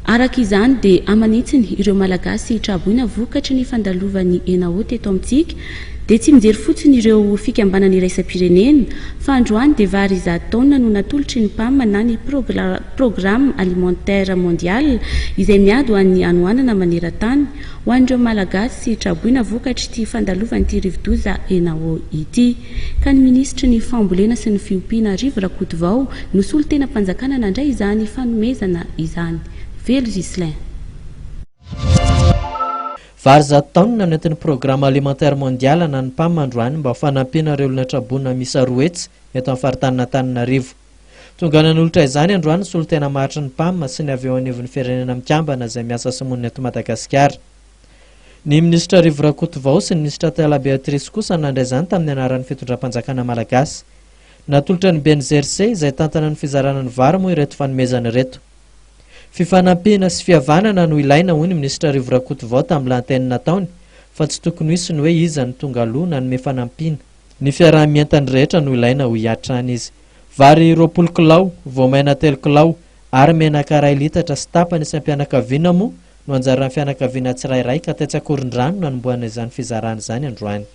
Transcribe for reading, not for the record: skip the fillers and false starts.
Araka izany dia aman'hetsiny ireo Malagasy traboina vokatry ny fandalovan'ny Enawo teto amintsika dia tsy mijery fotsiny ireo fikambanana iraisam-pirenena fa androany dia vary 100 taonina no natolotry ny PAM na ny Programme Alimentaire Mondial izay miady ho an'ny hanoanana maneran-tany ho an'ireo Malagasy traboina vokatr'ity fandalovan'ity rivodoza Enawo ity. Ka ny minisitry ny Fambolena sy ny Fiompiana Rivo Rakotovao no solontenam-panjakana nandray izany fanomezana izany. Velo Ghislain. Vary 100 taonina no entin'ny Programme Alimentaire Mondial na ny PAM androany mba ho fanampiana ireo olona traboina miisa 200 eto amin'ny faritanin'Antananarivo. Tonga nanolotra izany androany ny solontena maharitry ny PAM sy ny avy eo anivon'ny Firenena Mikambana izay miasa sy monina eto Madagasikara. Ny minisitra Rivo Rakotovao sy ny minisitra Tala Béatrice kosa nandray izany tamin'ny anaran'ny fitondram-panjakana malagasy. Natolotra ny BNGRC izay tantana ny fizarana ny vary moa ireto fanomezana ireto. Fifanampiana sy fihavanana no ilaina hoy ny minisitra Rivo Rakotovao tamin'ny lahateny nataony fa tsy tokony ho hisy ny hoe iza no tonga aloha nanome fanampiana. Ny fiaraha-mientan'ny rehetra no ilaina hoy hatrany izy. Vary 20 kilao, voamaina telo kilao ary menaka iray litatra sy tapany isam-pianakaviana moa no anjaran'ny fianakaviana tsirairay ka tetsy Ankorondrano no nanombohana izany fizarana izany androany.